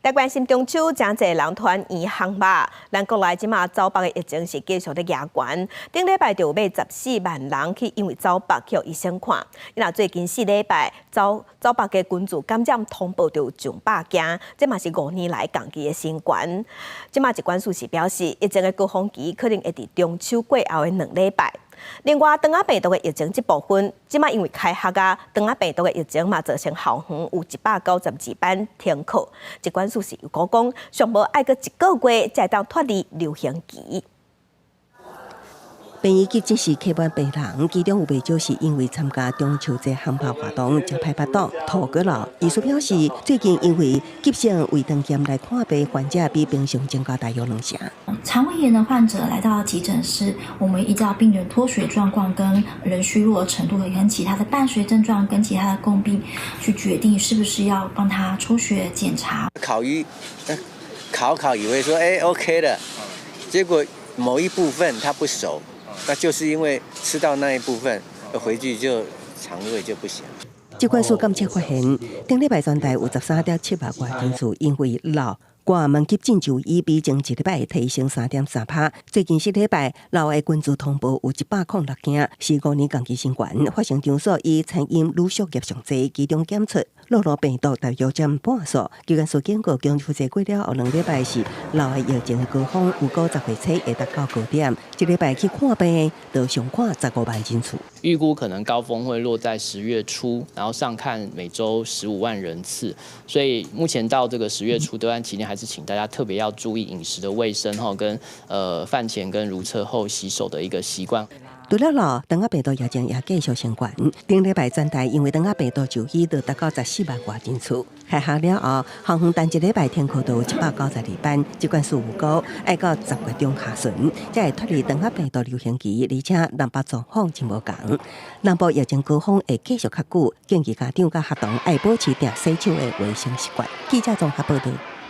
來關心中秋，誠濟人團圓烘肉。咱國內這馬走腹的疫情是繼續咧夯懸，頂禮拜就有欲14萬人去因為走腹去予醫生看。若最近4禮拜走腹的群聚感染通報就有上百件，這嘛是5年來仝期的新懸。這馬疾管署是表示，疫情的高峰期可能會佇中秋過後的2禮拜。另外，腸仔病毒的疫情這部分，這馬因為開學啊，腸仔病毒的疫情嘛造成校園有192班停課。疾管署是預估講，上無愛閣一個月才會當脫離流行期。病院急診室客滿病人，其中有袂少是因為參加中秋節烘肉活動，食歹腹肚吐過了。醫師表示，最近因為急性胃腸炎來看病患者比平常增加大約兩成。腸胃炎的患者來到急診室，我們依照病人脫水狀況、跟人虛弱的程度，跟其他的伴隨症狀、跟其他的共病，去決定是不是要幫他抽血檢查。烤魚，烤烤以為說OK 了，結果某一部分它不熟。那就是因為吃到那一部分，回去就腸胃就不行。疾管署監測發現，頂禮拜全台有13.7萬外人次因為痨掛門急診就醫，比前一禮拜提升3.3趴。最近4禮拜，痨的群聚通報有106件，是5年仝期新懸。發生場所以餐飲滷食業上濟，其中檢出諾羅病毒大約佔半數。疾管署警告，中秋節過了後2禮拜是痨的疫情高峰，預估10月初會達到高點。一禮拜去看病，就上看15萬人次。預估可能高峰會落在10月初，然後上看每週15萬人次。所以目前到這個10月初這段期間，還是請大家特別要注意飲食的衛生哈，跟飯前跟如廁後洗手的一個習慣。除了痨，腸仔病毒疫情也繼續升懸。頂禮拜全台因為腸仔病毒就醫就達到14萬外人次。開學了後，校園單一禮拜停課都有192班，疾管署預估愛到10月中下旬，才會脫離腸仔病毒流行期，而且南北狀況真無仝。南部疫情高峰會繼續較久，建議家長佮學童愛保持定洗手的衛生習慣。記者綜合報導。